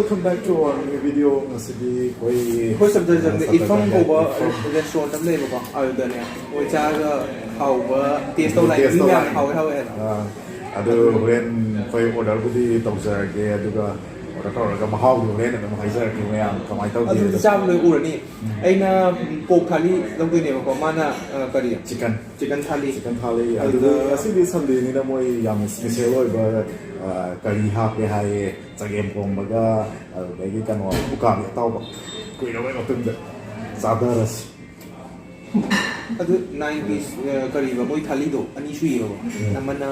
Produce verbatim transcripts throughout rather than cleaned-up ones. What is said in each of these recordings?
Welcome back to our new video. ꯉꯁꯤꯗꯤ ꯑꯩꯈꯣꯏ ꯑꯩꯈꯣꯏ ꯁꯕꯗꯔꯖꯪꯗ ꯁꯕꯗꯔꯖꯪꯗ ꯏꯐꯝ ꯀꯧꯕ ꯏꯐꯝ ꯔꯦꯁꯇꯨꯔꯦꯟꯠ ꯑꯃ ꯂꯩꯕꯀꯣ, ꯑꯗꯨꯗꯅꯦ ꯃꯣꯏ ꯆꯥꯒ ꯍꯥꯎꯕ ꯇꯦꯁ ꯇꯧ ꯂꯥꯛꯑꯦ꯫ ꯇꯦꯁ ꯃꯤ ꯇꯧ ꯃꯌꯥꯝ ꯂꯥꯛꯑꯦ꯫ ꯍꯥꯎꯋꯦ ꯍꯥꯎꯋꯦ ꯍꯥꯏꯅ꯫ ꯑꯥ, ꯑꯗꯨ ꯍꯣꯔꯦꯟ ꯑꯩꯈꯣꯏ ꯑꯣꯔꯗꯔꯕꯨꯗꯤ ꯇꯧꯖꯔꯒꯦ, ꯑꯗꯨꯒ ꯑꯣꯔꯗꯔ ꯇꯧꯔꯒ ꯃꯍꯥꯎꯗꯨ ꯍꯣꯔꯦꯟ ꯑꯗꯨꯝ ꯍꯥꯏꯖꯔꯛꯀꯦ ꯃꯌꯥꯝ ꯀꯃꯥꯏꯅ ꯇꯧꯒꯦ꯫ ꯑꯗꯨꯗꯤ ꯆꯥꯕ ꯂꯣꯏ ꯎꯔꯅꯤ꯫ ꯎꯝ꯫ ꯑꯩꯅ ꯄꯣꯛ ꯊꯥꯂꯤ ꯂꯧꯗꯣꯏꯅꯦꯕꯀꯣ, ꯃꯥꯅ, ꯑ, ꯀꯔꯤ? ꯆꯤꯀꯟ꯫ ꯆꯤꯀꯟ ꯊꯥꯂꯤ꯫ ꯆꯤꯀꯟ ꯊꯥꯂꯤ꯫ ꯑꯗꯨꯗ ꯑꯗꯨꯗꯤ ꯉꯁꯤꯗꯤ ꯁꯟꯗꯦꯅꯤꯅ ꯃꯣꯏ ꯌꯥꯝꯅ ꯏꯁꯄꯦꯁꯦꯜ ꯑꯣꯏꯕ, ꯑ, ꯀꯔꯤ ꯍꯥꯞꯄꯦ ꯍꯥꯏꯌꯦ꯫ ꯆꯒꯦꯝ ꯄꯣꯝꯕꯒ ꯑꯗꯨꯗꯒꯤ ꯀꯩꯅꯣ ꯎꯀꯥꯕꯤ ꯑꯇꯥꯎꯕ꯫ ꯀꯨꯏꯔꯕꯩ ꯃꯇꯨꯡꯗ ꯆꯥꯊꯔꯁꯤ꯫ ꯑꯗꯨ ꯅꯥꯏꯟ ꯄꯤꯁ, ꯑ, ꯀꯔꯤꯕ, ꯃꯣꯏ ꯊꯥꯂꯤꯗꯣ ꯑꯅꯤ ꯁꯨꯏꯌꯦꯕꯀꯣ꯫ ꯎꯝ꯫ ꯑꯃꯅ,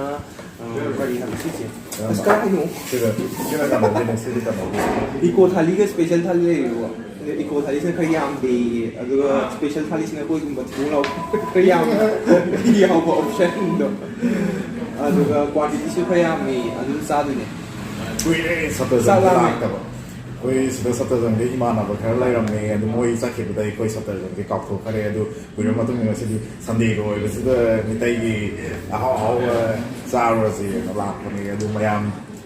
ꯑ, ꯀꯔꯤ ꯍꯥꯏꯕ ꯁꯤꯁꯦ? ꯑꯁ, ꯀꯔꯝꯕ? ꯀꯔꯥꯏꯅꯣ? ꯁꯤꯗ, ꯁꯤꯅ ꯀꯩꯅꯣꯒꯤꯅꯦ, ꯁꯤꯗꯤ ꯀꯩꯅꯣꯒꯤ꯫ ꯏꯀꯣ ꯊꯥꯂꯤꯒ ꯏꯁꯄꯦꯁꯦꯜ ꯊꯥꯂꯤ ꯂꯩꯌꯦꯕꯀꯣ꯫ ꯑꯗ ꯏꯀꯣ ꯊꯥꯂꯤꯁꯤꯅ ꯈꯔ ꯌꯥꯝꯗꯦꯌꯦ, ꯑꯗꯨꯒ ꯏꯁꯄꯦꯁꯦꯜ ꯊꯥꯂꯤꯁꯤꯅ ꯑꯩꯈꯣꯏꯒꯨꯝꯕ ꯊꯤꯕꯣꯡ ꯂꯥꯎ ꯈꯔ ꯌꯥꯝ ꯌꯥꯎꯕ ꯑꯣꯞꯁꯟꯗꯣ꯫ ꯑꯗꯨꯒ ꯀ꯭ꯋꯥꯟꯇꯤꯇꯤꯁꯨ ꯈꯔ ꯌꯥꯝꯃꯦꯌꯦ, ꯑꯗꯨ ꯆꯥꯗꯣꯏꯅꯦ꯫ ꯀꯨꯏꯔꯦ ꯆꯥꯛ ꯁꯞꯇꯔꯖꯪꯗ ꯂꯥꯝꯃꯦ꯫ ꯂꯥꯛꯇꯕ꯫ ꯑꯩꯈꯣꯏ ꯁꯤꯗ ꯁꯞꯇꯔꯖꯪꯒꯤ ꯏꯃꯥꯟꯅꯕ ꯈꯔ ꯂꯩꯔꯝꯃꯦ, ꯑꯗꯨ ꯃꯣꯏ ꯆꯠꯈꯤꯕꯗ ꯑꯩꯈꯣꯏ ꯁꯞꯇꯔꯖꯪꯁꯦ ꯀꯥꯎꯊꯣꯛꯈ꯭ꯔꯦ꯫ ꯑꯗꯨ ꯀꯨꯏꯔꯕ ꯃꯇꯨꯡꯗ ꯉꯁꯤꯗꯤ ꯁꯟꯗꯦꯒ ꯑꯣꯏꯕꯁꯤꯗ ꯃꯤꯇꯩꯒꯤ ꯑꯍꯥꯎ ꯑꯍꯥꯎꯕ ꯆꯥꯔꯨꯔꯁꯦꯅ ꯂꯥꯛꯄꯅꯦ꯫ ꯑꯗꯨ ꯃꯌꯥꯝ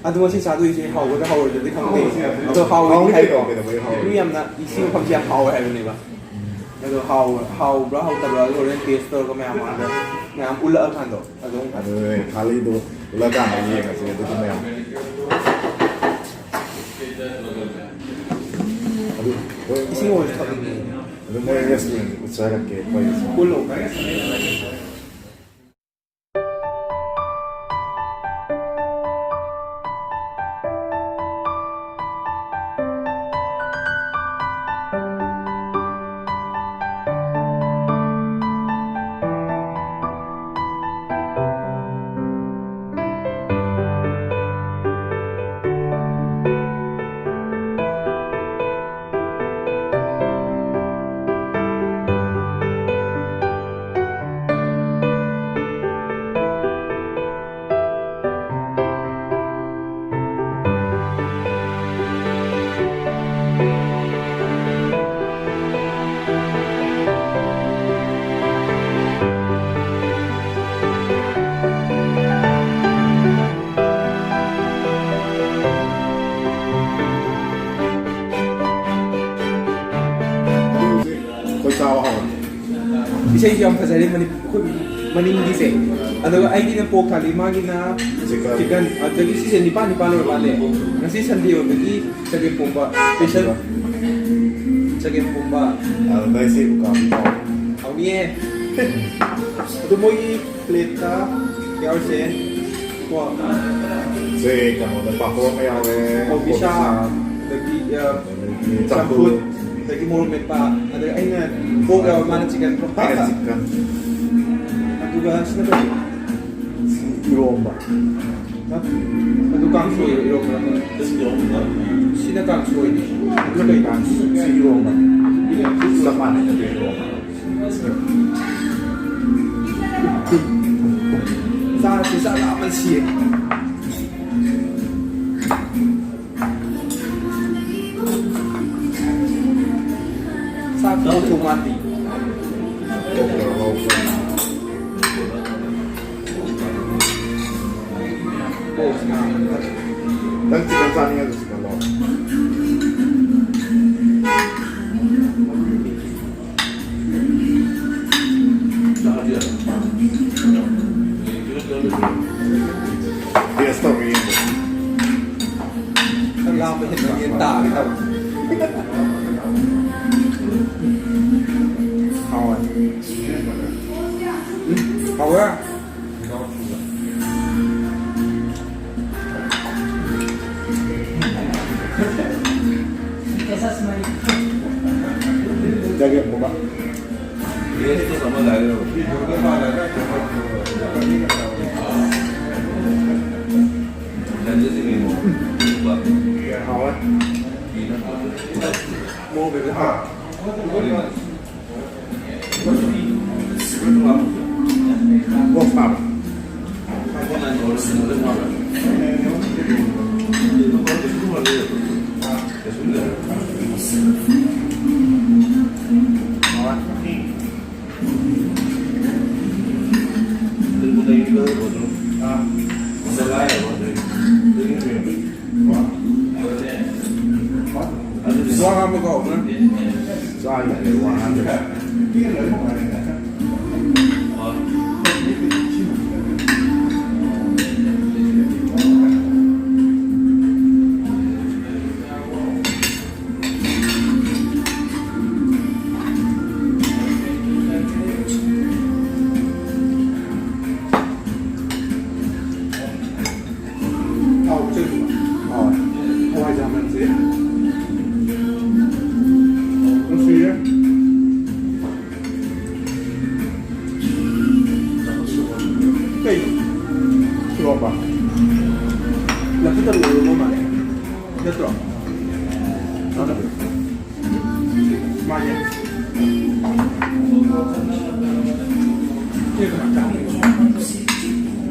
ꯑꯗꯣ ꯉꯁꯤ ꯆꯥꯗꯣꯏꯁꯦ ꯍꯥꯎꯒꯗ꯭ꯔꯥ ꯍꯥꯎꯔꯣꯏꯗ꯭ꯔꯗꯤ ꯈꯪꯗꯦ꯫ ꯑꯗꯣ ꯍꯥꯎꯋꯦꯗꯤ ꯍꯥꯎꯅꯤ ꯍꯥꯏꯀꯣ꯫ ꯀꯩꯅꯣ, ꯀꯩꯗꯧꯕꯩ ꯍꯥꯎꯔꯣꯏ? ꯃꯤ ꯌꯥꯝꯅ ꯁꯤ ꯃꯐꯝꯁꯦ ꯌꯥꯝ ꯍꯥꯎꯋꯦ ꯍꯥꯏꯕꯅꯦꯕ꯫ ꯑꯗꯣ ꯍꯥꯎ-, ꯍꯥꯎꯕ꯭ꯔꯥ ꯍꯥꯎꯇꯕ꯭ꯔꯥ ꯑꯗꯨ ꯍꯣꯔꯦꯟ ꯇꯦꯁ ꯇꯧꯔꯒ ꯃꯌꯥꯝ ꯃꯥꯡꯗ ꯃꯌꯥꯝ ꯎꯠꯂꯛꯑꯀꯥꯟꯗꯣ ꯑꯗꯨꯝ ꯑꯗꯨ ꯊꯥꯂꯤꯗꯣ ꯎꯠꯂꯀꯥꯟꯗ ꯌꯦꯡꯉꯁꯤ ꯑꯗꯨꯗꯤ ꯃꯌꯥꯝ꯫ ꯑꯗꯨ ꯍꯣꯏ꯫ ꯏꯁꯤꯡ ꯑꯣꯏꯔꯁꯨ ꯊꯛꯅꯤꯡꯉꯦ꯫ ꯑꯗꯨ ꯃꯣꯏ ꯔꯦꯁꯇꯨꯔꯦꯟ ꯎꯠꯆꯔꯛꯀꯦ ꯑꯩꯈꯣꯏꯒꯤꯁꯨ꯫ ꯎꯠꯂꯣ꯫ ꯑꯩꯁꯨ ꯌꯥꯝ ꯐꯖꯔꯦ ꯃꯅꯤ-, ꯑꯩꯈꯣꯏ ꯃꯅꯤꯡꯒꯤꯁꯦ꯫ ꯑꯗꯨꯒ ꯑꯩꯒꯤꯅ ꯄꯣꯛ ꯊꯥꯂꯤ, ꯃꯥꯒꯤꯅ ꯆꯤꯀꯟ꯫ ꯆꯤꯀꯟ꯫ ꯑꯗꯒꯤ ꯁꯤꯁꯦ ꯅꯤꯄꯥꯟ ꯅꯤꯄꯥꯟ ꯑꯣꯏꯔ ꯃꯥꯜꯂꯦ꯫ ꯉꯁꯤ ꯁꯟꯗꯦ ꯑꯣꯏꯕꯒꯤ ꯆꯒꯦꯝ ꯄꯣꯝꯕ ꯁ꯭ꯄꯦꯁꯦꯜ꯫ ꯆꯒꯦꯝ ꯄꯣꯝꯕ꯫ ꯑꯗꯨ ꯅꯣꯏꯁꯤ ꯎꯀꯥꯕꯤ ꯇꯧ꯫ ꯍꯥꯎꯅꯤꯌꯦ꯫ ꯑꯗꯨ ꯃꯣꯏꯒꯤ ꯄ꯭ꯂꯦꯠꯇ ꯌꯥꯎꯔꯤꯁꯦ ꯀꯣ꯫ ꯁꯦ ꯀꯩꯅꯣꯗ ꯄꯥꯐꯣꯔ ꯑꯃ ꯌꯥꯎꯔꯦ, ꯀꯣꯕꯤ ꯁꯥꯛ, ꯀꯣꯕꯤ ꯁꯥꯛ꯫ ꯑꯗꯒꯤ, ꯑ, ꯑꯗꯒꯤ ꯆꯝꯐꯨꯠ꯫ ꯆꯝꯐꯨꯠ, ꯑꯗꯒꯤ ꯃꯣꯔꯣꯛ ꯃꯦꯠꯄ, ꯑꯗꯒꯤ ꯑꯩꯅ ꯄꯣꯛ ꯌꯥꯎꯔ ꯃꯥꯅ ꯆꯤꯀꯟ ꯄꯣꯛ꯫ ꯑꯩꯅ ꯆꯤꯀꯟ꯫ ꯑꯗꯨꯒ ꯁꯤꯅ ꯀꯔꯤ? ꯏꯔꯣꯝꯕ꯫ ꯅꯠꯇꯦ꯫ ꯑꯗꯨ ꯀꯥꯡꯁꯣꯏ ꯏꯔꯣꯝꯕ ꯅꯠꯇꯦ꯫ ꯁꯤꯅ ꯀꯥꯡꯁꯣꯏꯅꯤ꯫ ꯑꯗꯨꯅ ꯀꯩ ꯀꯥꯡꯁꯣꯏ? ꯁꯤ ꯏꯔꯣꯝꯕ꯫ ꯆꯞ ꯃꯥꯟꯅꯩ, ꯑꯗꯨ ꯏꯔꯣꯝꯕ꯫ ꯆꯥꯁꯤ, ꯆꯥꯛ ꯂꯥꯝꯕꯅ ꯁꯤꯔꯦ꯫ ꯆꯥꯛ ꯊꯣꯡ ꯊꯣꯡ ꯃꯥꯟꯗꯦ꯫ ꯅꯪ ꯆꯤꯛꯀꯟ ꯆꯥꯅꯤꯡꯉꯁꯨ ꯆꯤꯛꯀꯟ ꯂꯧ꯫ Taste ꯇꯧꯔ ꯌꯦꯡꯕ꯫ ꯆꯥꯛ ꯂꯥꯝꯕ ꯍꯦꯟꯃꯟꯒꯤ ꯇꯥꯒꯦ ꯇꯧꯋꯦ꯫ ꯍꯥꯎꯋꯦ꯫ ꯎꯝ, ꯍꯥꯎꯋꯦ꯫ ꯆꯒꯦꯝ ꯄꯣꯝꯕ꯫ ꯍꯥꯎꯋꯦ꯫ ꯃꯣꯔꯣꯛ ꯃꯦꯠꯄ ꯍꯥꯎꯋꯦ꯫ ꯋꯥ ꯉꯥꯡꯕ ꯀꯥꯎꯕ꯭ꯔꯥ? ꯆꯥꯔꯤꯕꯅꯦ ꯋꯥ ꯉꯥꯡꯕ꯫ ꯏꯔꯣꯝꯕ꯫ ꯂꯐꯨ ꯊꯔꯣ ꯏꯔꯣꯝꯕ ꯃꯥꯜꯂꯦ꯫ ꯅꯠꯇ꯭ꯔꯣ? ꯃꯥꯅꯦ꯫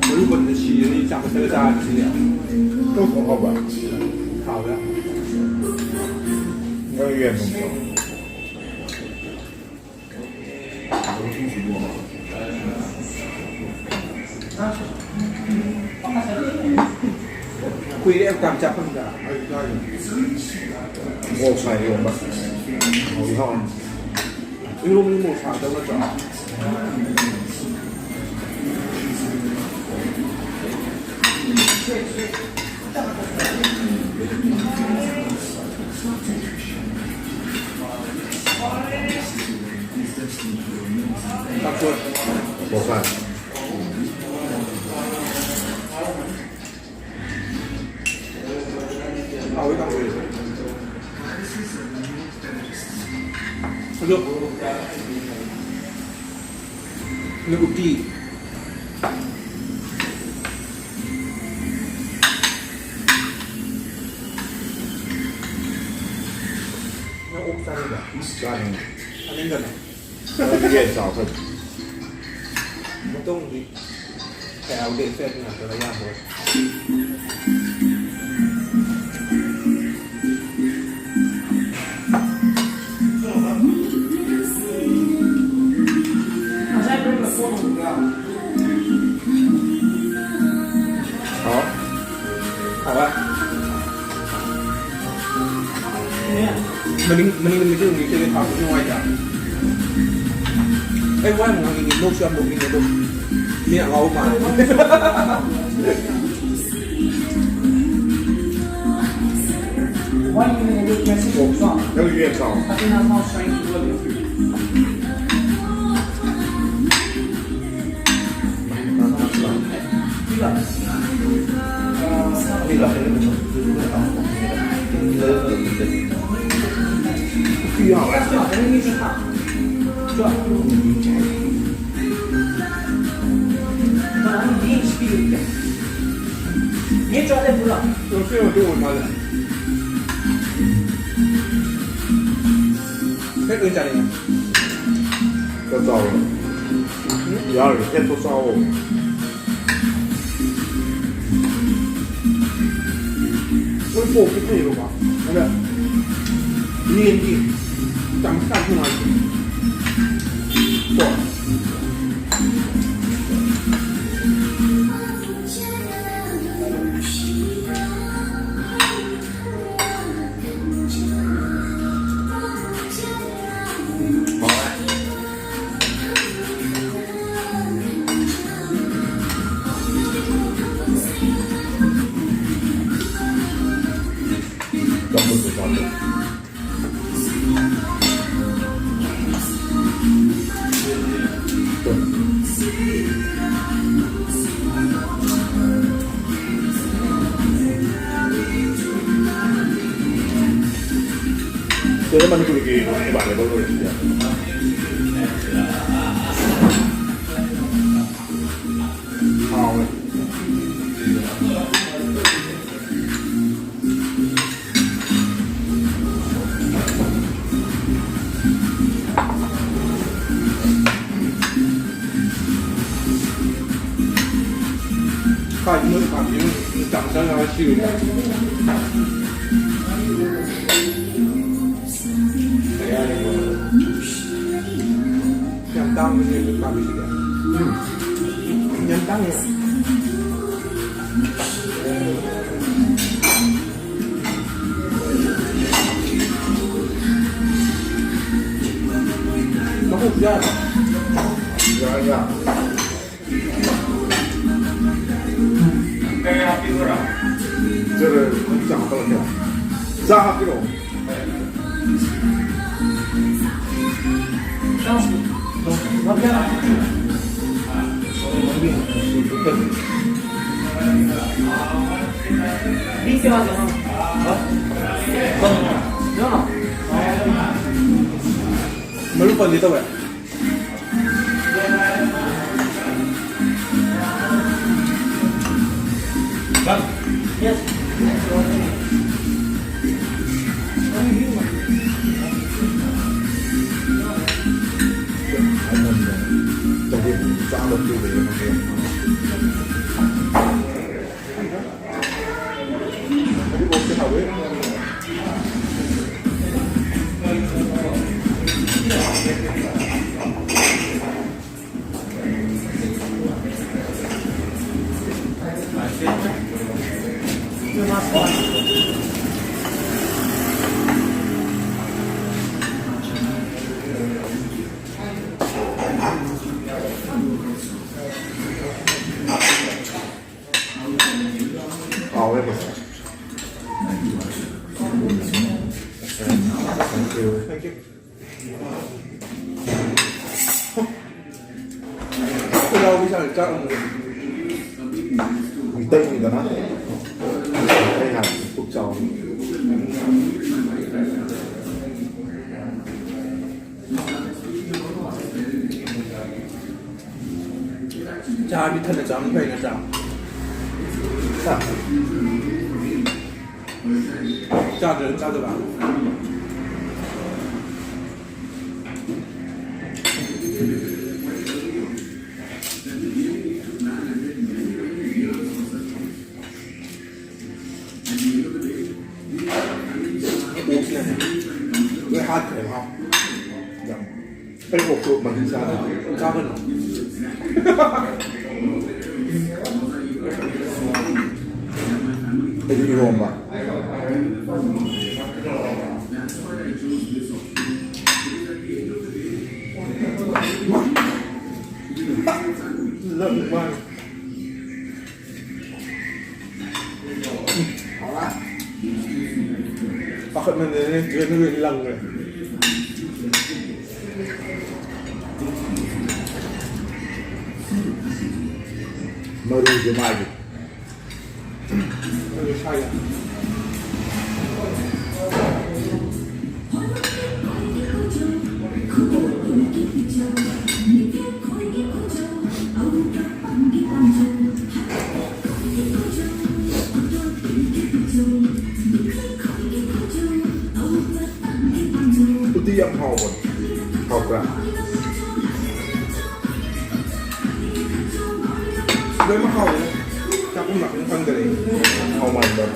ꯃꯔꯨ ꯄꯟꯕꯗ ꯁꯤꯔꯅꯤ, ꯆꯥꯛ ꯈꯛꯇꯒ ꯆꯥꯔꯗꯤ ꯁꯤꯅꯦ꯫ ꯀꯣꯛ ꯍꯥꯎꯕ꯫ ꯍꯥꯎꯋꯦ꯫ ꯅꯣꯏ ꯌꯦꯟ ꯊꯣꯡꯕ꯫ ꯀꯨꯏꯔꯦ ꯀꯥꯡ ꯆꯥꯐꯝꯗ꯫ ꯃꯣꯔꯣꯛ ꯁꯥꯏ ꯏꯔꯣꯝꯕ꯫ ꯍꯥꯎꯗꯤ ꯍꯥꯎꯅꯤ꯫ ꯏꯔꯣꯝꯕꯗꯤ ꯃꯣꯔꯣꯛ ꯁꯥꯗꯧ ꯅꯠꯇ꯭ꯔꯣ? ꯄꯥꯐꯣꯔ꯫ ꯄꯥꯐꯣꯔ꯫ ꯍꯥꯎꯋꯤ ꯀꯥꯡꯁꯣꯏꯁꯦ꯫ ꯑꯗꯣ, ꯑꯗꯣ ꯎꯇꯤ꯫ ꯅꯪ ꯑꯣꯛ ꯆꯥꯅꯤꯡꯕ꯭ꯔꯥ? ꯆꯥꯅꯤꯡꯉꯤ꯫ ꯆꯥꯅꯤꯡꯒꯅꯨ꯫ ꯅꯪꯗꯤ ꯌꯦꯟ ꯆꯥꯎ ꯀꯩꯅꯣ꯫ ꯃꯇꯨꯡꯗꯤ ꯀꯌꯥꯕꯨꯗꯤ expect ꯉꯥꯛꯇꯅ ꯑꯌꯥꯝꯕ ꯑꯣꯏ꯫ ꯉꯁꯥꯏ breakfast ꯄꯣꯠ ꯊꯣꯡꯕꯗꯣ ꯌꯥꯎꯕ꯭ꯔꯣ? ꯍꯥꯎ꯫ ꯍꯥꯎꯕ? ꯃꯅꯤꯡ, ꯃꯅꯤꯡ ꯃꯤꯆꯪ ꯃꯤꯆꯪ ꯊꯥꯕꯁꯨ ꯅꯨꯡꯉꯥꯏꯇ꯭ꯔꯥ? ꯑꯩ ꯋꯥ ꯌꯥꯝ ꯉꯥꯡꯅꯤꯡꯉꯤ, ꯅꯣꯛꯁꯨ ꯌꯥꯝ ꯅꯣꯛꯅꯤꯡꯉꯦ ꯑꯗꯣ꯫ ꯃꯤ ꯑꯉꯥꯎꯕ ꯃꯥꯜꯂꯦ꯫ Why you in a good message? ꯅꯪꯁꯨ ꯌꯦꯟ ꯆꯥꯎ꯫ I think that's how strange people do. ꯌꯦꯟ ꯆꯥꯗꯦ ꯄꯨꯔꯥ꯫ ꯉꯁꯤ ꯉꯁꯤ ꯑꯣꯏ ꯃꯥꯜꯂꯦ꯫ ꯍꯦꯛ ꯑꯣꯏ ꯆꯥꯅꯤꯡꯉꯦ꯫ ꯈꯔ ꯆꯥꯎꯔꯣ꯫ ꯌꯥꯔꯦ, ꯍꯦꯛꯇ ꯆꯥꯎꯔꯣ꯫ ꯃꯣꯏ ꯄꯣꯛꯇꯤ ꯐꯩꯌꯦꯕꯀꯣ꯫ ꯑꯗ ꯌꯦꯟꯗꯤ ꯌꯥꯝ ꯆꯥꯕ ꯅꯨꯡꯉꯥꯏꯇꯦ꯫ ꯀꯣ꯫ ꯁꯤꯗ ꯃꯅꯤꯄꯨꯔꯒꯤ available ꯑꯣꯏꯔꯤꯁꯦ꯫ ꯍꯥꯎꯋꯦ꯫ ꯀꯥꯏꯗꯅꯣ ꯏꯃꯥꯟꯅꯕꯤ ꯑꯃ ꯗꯥꯛꯇꯔ ꯌꯥꯎꯔ ꯁꯤꯔꯨꯕ꯫ ꯌꯥꯝ ꯇꯥꯡꯕꯅꯦ ꯑꯗꯨ ꯄꯥꯝꯕꯤꯁꯤꯗꯤ꯫ ꯎꯝ꯫ ꯌꯥꯝ ꯇꯥꯡꯉꯦ꯫ ꯃꯀꯣꯛ ꯌꯥꯔꯕ? ꯌꯥꯔꯦ, ꯌꯥꯔꯦ꯫ ꯆꯥ ꯍꯥꯞꯄꯤꯔꯣ? ꯃꯔꯨ ꯄꯟꯒꯦ ꯇꯧꯋꯦ꯫ Yes. ꯍꯥꯎꯋꯦꯕ꯫ Thank you. ꯈꯣꯏꯗꯥꯎꯒꯤ ꯁꯥꯏ ꯆꯥꯛ ꯑꯃꯨꯛ ꯃꯤꯇꯩꯅꯤꯗꯅ꯫ ꯃꯤꯇꯩ ꯍꯥꯏꯕꯁꯤ ꯄꯨꯛ ꯆꯥꯎꯕ꯫ ꯆꯥꯔꯗꯤ ꯊꯟꯅ ꯆꯥꯕꯅ ꯐꯩ ꯅꯠꯇ꯭ꯔꯥ? ꯍꯥ? ꯆꯥꯗ꯭ꯔꯒ ꯆꯥꯗꯕ꯫ ꯀꯣꯛꯁꯤꯅꯅꯦ ꯂꯣꯏ ꯍꯥꯠꯈ꯭ꯔꯦ ꯃꯥ꯫ ꯌꯥꯝ ꯑꯩ ꯀꯣꯛꯇꯣ ꯃꯍꯤ ꯆꯥꯗꯕ꯫ ꯆꯥꯒꯅꯨ꯫ ꯑꯩꯗꯤ ꯏꯔꯣꯝꯕ꯫ ꯂꯪ ꯃꯥ꯫ ꯄꯥꯈꯠꯃꯟꯗꯅꯅꯦ ꯒ꯭ꯔꯦꯟ ꯒ꯭ꯔꯦꯟ ꯂꯪꯈ꯭ꯔꯦ꯫ ꯃꯔꯨꯁꯦ ꯃꯥꯒꯤ꯫ ꯃꯔꯨ ꯁꯥꯏꯗ꯫ ꯍꯥꯎꯕꯅꯤ꯫ ꯍꯥꯎꯕ꯭ꯔꯥ? ꯂꯣꯏꯅꯃꯛ ꯍꯥꯎꯋꯦꯗ꯫ ꯆꯥꯛꯈꯨꯝ ꯂꯥꯛꯄꯗ ꯈꯪꯗꯔꯦ꯫ ꯍꯥꯎ ꯃꯥꯟꯕ꯭ꯔꯥ?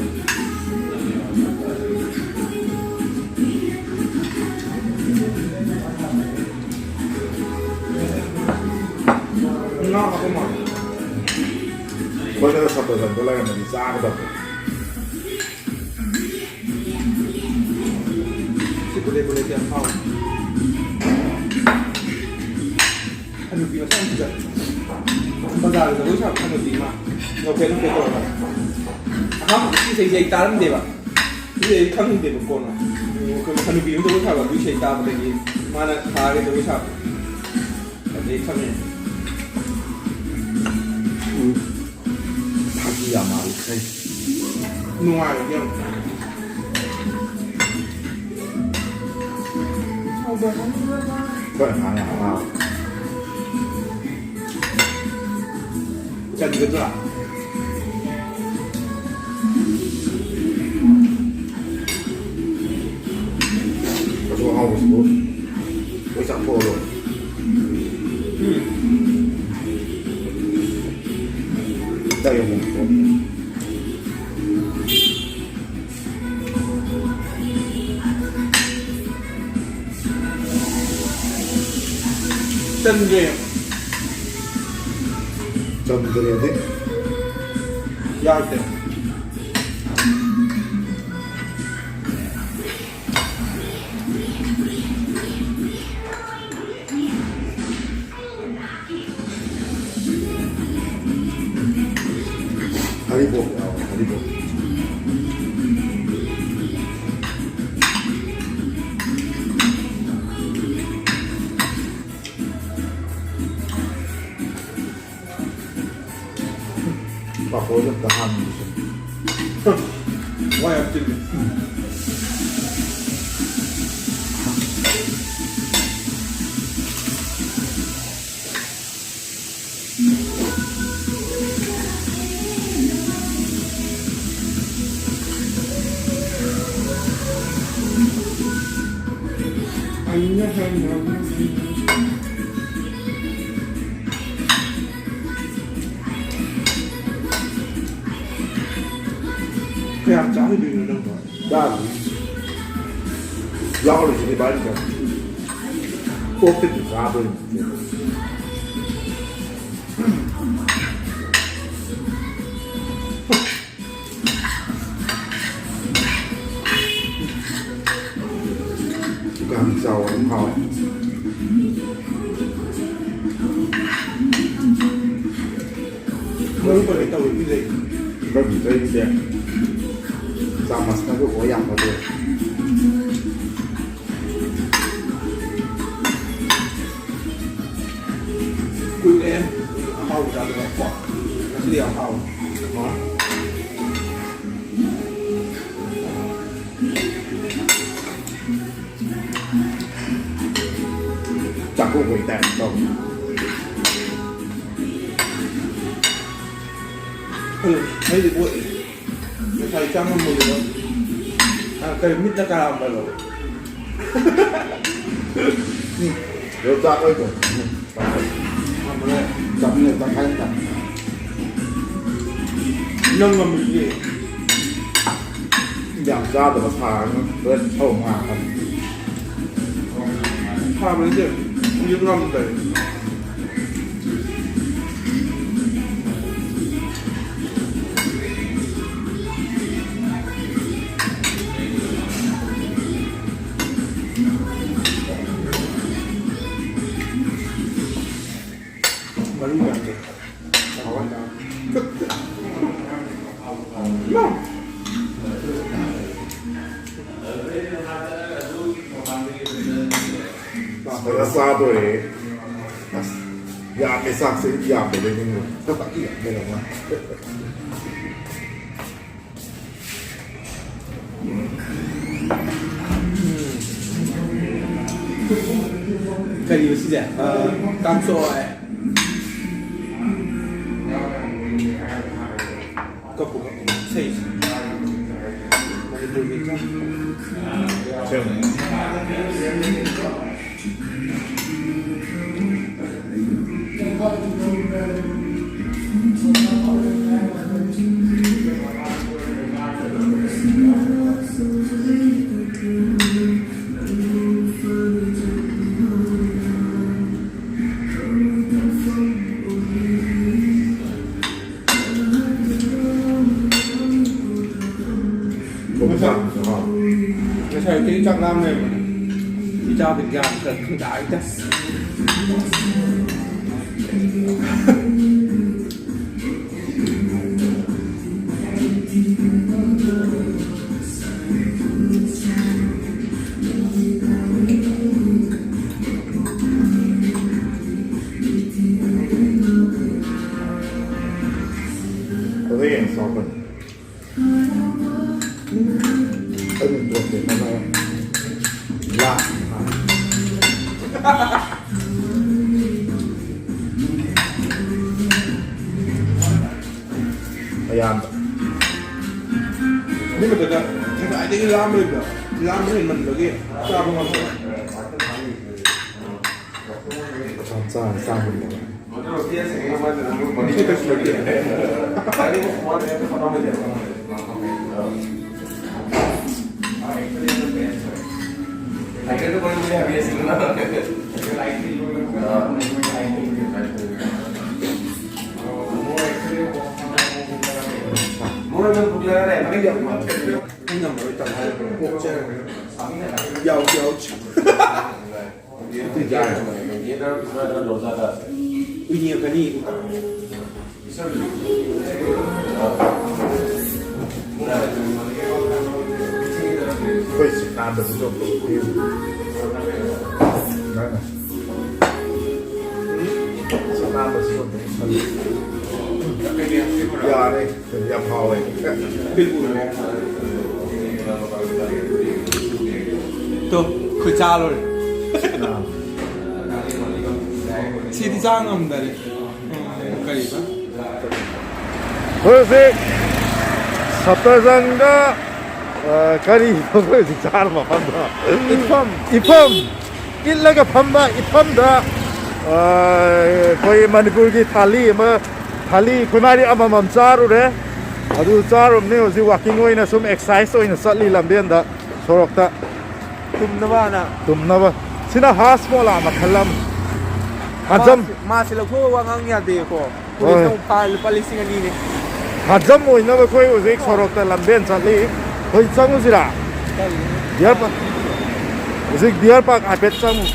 ꯉꯥ ꯍꯥꯞꯄ ꯃꯥꯜꯂꯦ꯫ ꯑꯩꯈꯣꯏꯅꯒ ꯁꯞꯇꯁꯟꯗ ꯂꯩꯔꯝꯃꯗꯤ ꯆꯥꯒꯗꯕꯅꯦ꯫ ꯁꯤ ꯕꯨꯂꯦꯠ ꯕꯨꯂꯦꯠꯁꯦ ꯌꯥꯝ ꯍꯥꯎꯋꯦ꯫ ꯍꯅꯨꯕꯤ ꯃꯆꯥ ꯑꯃ ꯄꯤꯖ-, ꯕꯖꯥꯔꯗ ꯖꯒꯣꯏ ꯁꯥꯕ ꯍꯅꯨꯕꯤ ꯑꯃ ꯅꯣꯛꯐꯦꯠ ꯅꯣꯛꯐꯦꯠ ꯇꯧꯔꯒ꯫ ꯑꯍꯥꯟꯕꯗꯤ ꯁꯤ ꯏꯁꯩꯁꯦ ꯑꯩ ꯇꯥꯔꯝꯗꯦꯕ꯫ ꯁꯤ ꯑꯩ ꯈꯪꯗꯦꯕ ꯀꯣꯟꯅ꯫ ꯍꯅꯨꯕꯤ ꯑꯃ ꯖꯒꯣꯏ ꯁꯥꯕ ꯑꯗꯨ ꯏꯁꯩ ꯇꯥꯕꯗꯒꯤ ꯃꯥꯅ ꯊꯥꯔꯒ ꯖꯒꯣꯏ ꯁꯥꯕ꯫ ꯑꯗꯩ ꯈꯪꯉꯦ꯫ ꯎꯝ꯫ ꯐꯥꯒꯤ ꯌꯥꯝ ꯃꯥꯜꯂꯤ ꯏꯁꯩ꯫ ꯅꯨꯡꯉꯥꯏꯕꯗꯤ ꯌꯥꯝ꯫ ꯍꯣꯏ, ꯉꯥꯡꯉꯦ, ꯉꯥꯡꯉꯦ꯫ ꯆꯟꯒꯗ꯭ꯔꯥ? ꯑꯗꯨ ꯑꯍꯥꯎꯕꯁꯤꯕꯨ ꯂꯣꯏ ꯆꯥꯊꯣꯛꯑꯔꯣꯏ꯫ ꯎꯝ꯫ ꯆꯥꯛ ꯌꯥꯝ ꯌꯥꯝ ꯊꯣꯡꯉꯦ꯫ ꯆꯟꯗ꯭ꯔꯦ꯫ ꯆꯟꯗ꯭ꯔꯦꯗꯤ? ꯌꯥꯗꯦ꯫ ꯍꯔꯤꯕꯣꯞ ꯌꯥꯎꯔꯦ, ꯍꯔꯤꯕꯣꯞ꯫ ꯄꯥꯐꯣꯔꯁꯦ ꯑꯝꯇ ꯍꯥꯟꯅꯤꯡꯉꯤꯁꯦ꯫ ꯋꯥ ꯌꯥꯝ ꯆꯤꯜꯂꯤ꯫ ꯀꯌꯥꯝ ꯆꯥꯈꯤꯗꯣꯏꯅꯣ ꯅꯪꯕꯣ? ꯆꯥꯗꯣꯏꯅꯤ꯫ ꯌꯥꯎꯔꯤꯁꯤꯗꯤ ꯚꯥꯏ, ꯀꯣꯛꯇꯒꯤ ꯆꯥꯗꯣꯏꯅꯤ꯫ ꯗꯨꯀꯥꯟ ꯆꯥꯎꯕ ꯑꯗꯨꯝ ꯍꯥꯎꯋꯦ꯫ ꯃꯔꯨ ꯀꯔꯤ ꯇꯧꯔꯤꯕꯗꯩ? ꯈꯔꯗꯤ ꯆꯩꯁꯦ ꯆꯥꯃꯁꯅꯒ ꯑꯣꯏ ꯌꯥꯝ ꯐꯖꯩ꯫ ꯀꯨꯏꯔꯦ ꯑꯍꯥꯎꯕ ꯆꯥꯗꯕ ꯀꯣ꯫ ꯉꯁꯤꯗꯤ ꯌꯥꯝ ꯍꯥꯎꯋꯦ꯫ ꯆꯥꯛꯀꯧꯕꯒꯤ ꯇꯥꯏꯞ ꯇꯧ꯫ ꯎꯝ, ꯑꯩꯗꯤ ꯑꯣꯛꯑꯦ꯫ ꯉꯁꯥꯏ ꯆꯥ ꯉꯝꯃꯣꯏꯗꯕ꯫ ꯑ, ꯀꯔꯤ, ꯃꯤꯠꯇ ꯀꯥꯔꯝꯕꯗꯣ꯫ ꯎꯝ꯫ ꯌꯣꯡꯆꯥꯛ ꯑꯣꯏꯗꯣ꯫ ꯎꯝ꯫ ꯉꯝꯃꯔꯣꯏ꯫ ꯆꯥꯃꯤꯟꯅ ꯇꯪꯈꯥꯏ ꯑꯃ ꯆꯥ꯫ ꯅꯪ ꯉꯝꯃꯤꯗꯨꯗꯤ꯫ ꯌꯥꯝ ꯆꯥꯗꯕ ꯁꯥꯔꯒ ꯍꯣꯔꯦꯟ ꯊꯧ ꯉꯥꯡꯉꯛꯀꯅꯤ꯫ ꯐꯕ ꯅꯠꯇꯦ꯫ ꯍꯧꯖꯤꯛ ꯉꯝꯗ꯭ꯔꯦ꯫ ꯃꯔꯨ ꯌꯥꯝ ꯂꯩ꯫ ꯍꯥꯎꯋꯦ꯫ ꯐꯖꯅ ꯆꯥꯗꯣꯔꯦ꯫ ꯑꯁ, ꯌꯥꯝꯃꯦ ꯆꯥꯛꯁꯦ, ꯌꯥꯝꯃꯦ ꯂꯩꯅꯤꯡꯕ꯫ ꯆꯥꯛ ꯌꯥꯝ ꯂꯩꯔꯝꯃꯣꯏ꯫ ꯀꯔꯤꯕ ꯁꯤꯁꯦ? ꯑ, ꯀꯥꯡꯁꯣꯏ꯫ ꯀꯞꯄꯨ, ꯀꯞꯄꯨ꯫ ꯏꯁꯩꯁꯦ꯫ ꯃꯅꯤꯄꯨꯔꯒꯤ꯫ ꯑꯁꯦꯡꯕꯅꯤ꯫ ꯉꯁꯥꯏ ꯑꯌꯨꯛꯇꯒꯤ ꯆꯥꯛ ꯂꯥꯝ ꯂꯩꯔꯝꯕꯅꯦ꯫ ꯏꯆꯥꯗ ꯒ꯭ꯌꯥꯟ ꯈꯔ ꯇꯥꯏꯗ꯫ ꯑꯗꯨꯗ ꯌꯦꯡꯉꯁꯤ ꯃꯐꯝ꯫ ꯑꯩ ꯃꯤꯡ ꯄꯨꯔꯛꯀꯦ ꯈꯜꯂꯒ ꯂꯥꯛ꯫ ꯑꯌꯥꯝꯕ꯫ ꯑꯗꯨꯏ ꯃꯊꯛꯇ ꯉꯁꯥꯏꯗꯒꯤ ꯂꯥꯝꯕꯗꯨꯗ, ꯂꯥꯝꯕ ꯍꯦꯟꯃꯟꯕꯒꯤ ꯆꯥꯕ ꯉꯝꯗꯕ꯫ ꯆꯥ-, ꯆꯥ-, ꯆꯥ ꯉꯝꯗꯕ꯫ ꯑꯩ ꯉꯝꯃꯔꯣꯏ, ꯇꯪꯈꯥꯏ ꯀꯣꯛ ꯆꯦꯟꯈ꯭ꯔꯦ꯫ ꯌꯥꯎ, ꯌꯥꯎ꯫ ꯑꯩꯈꯣꯏ ꯁꯤ ꯅꯥꯟꯕꯁꯤꯁꯨ ꯑꯝꯇ ꯎꯕꯤꯌꯨ꯫ ꯅꯪꯅ꯫ ꯁꯤ ꯅꯥꯟꯕꯁꯤꯁꯨ ꯑꯝꯇ ꯎꯕꯤꯌꯨ꯫ ꯌꯥꯔꯦ꯫ ꯌꯥꯝ ꯍꯥꯎꯋꯦ꯫ ꯇꯣ, ꯑꯩꯈꯣꯏ ꯆꯥ ꯂꯣꯏꯔꯦ꯫ ꯁꯤꯗꯤ ꯆꯥ ꯉꯝꯗꯔꯦ꯫ ꯎꯝ, ꯀꯔꯤꯕ? ꯑꯩꯈꯣꯏ ꯍꯧꯖꯤꯛ ꯁꯞꯇꯔꯖꯪꯗ, ꯑ, ꯀꯔꯤ ꯑꯩꯈꯣꯏ ꯍꯧꯖꯤꯛ ꯆꯥꯔ ꯃꯐꯝꯗꯣ? ꯏꯐꯝ꯫ ꯏꯐꯝ꯫ ꯏꯠꯂꯒ ꯐꯝꯕ ꯏꯐꯝꯗ, ꯑ, ꯑꯩꯈꯣꯏ ꯃꯅꯤꯄꯨꯔꯒꯤ ꯊꯥꯂꯤ ꯑꯃ, ꯊꯥꯂꯤ ꯈꯣꯏꯃꯥꯔꯤ ꯑꯃꯃꯝ ꯆꯥꯔꯨꯔꯦ꯫ ꯑꯗꯨ ꯆꯥꯔꯨꯕꯅꯤ, ꯍꯧꯖꯤꯛ ꯋꯥꯀꯤꯡ ꯑꯣꯏꯅ ꯁꯨꯝ ꯑꯦꯛꯁꯔꯁꯥꯏꯁ ꯑꯣꯏꯅ ꯆꯠꯂꯤ ꯂꯝꯕꯦꯟꯗ, ꯁꯣꯔꯣꯛꯇ꯫ ꯇꯨꯝꯅꯕꯅ꯫ ꯇꯨꯝꯅꯕ꯫ ꯁꯤꯅ ꯍꯥꯁ ꯃꯣꯂꯥ ꯃꯈꯜ ꯑꯃ꯫ ꯍꯥꯖꯝ꯫ ꯃꯥꯁꯤ, ꯃꯥꯁꯤ ꯂꯧꯊꯣꯛꯑꯒ ꯋꯥ ꯉꯥꯡ ꯌꯥꯗꯦꯀꯣ꯫ ꯍꯣꯏ꯫ ꯄꯨꯂꯤꯁꯅ ꯑꯃꯨꯛ ꯐꯥ ꯂꯨꯄꯥ ꯂꯤꯁꯤꯡ ꯑꯅꯤꯅꯦ꯫ ꯍꯥꯖꯝ ꯑꯣꯏꯅꯕ ꯑꯩꯈꯣꯏ ꯍꯧꯖꯤꯛ ꯁꯣꯔꯣꯛꯇ ꯂꯝꯕꯦꯟ ꯆꯠꯂꯤ꯫ ꯍꯧꯖꯤꯛ ꯆꯪꯉꯨꯁꯤꯔꯥ? Deer park. ꯍꯧꯖꯤꯛ ꯗꯤꯌꯔ ꯄꯥꯔꯛ ꯍꯥꯏꯐꯦꯠ ꯆꯪꯉꯨ꯫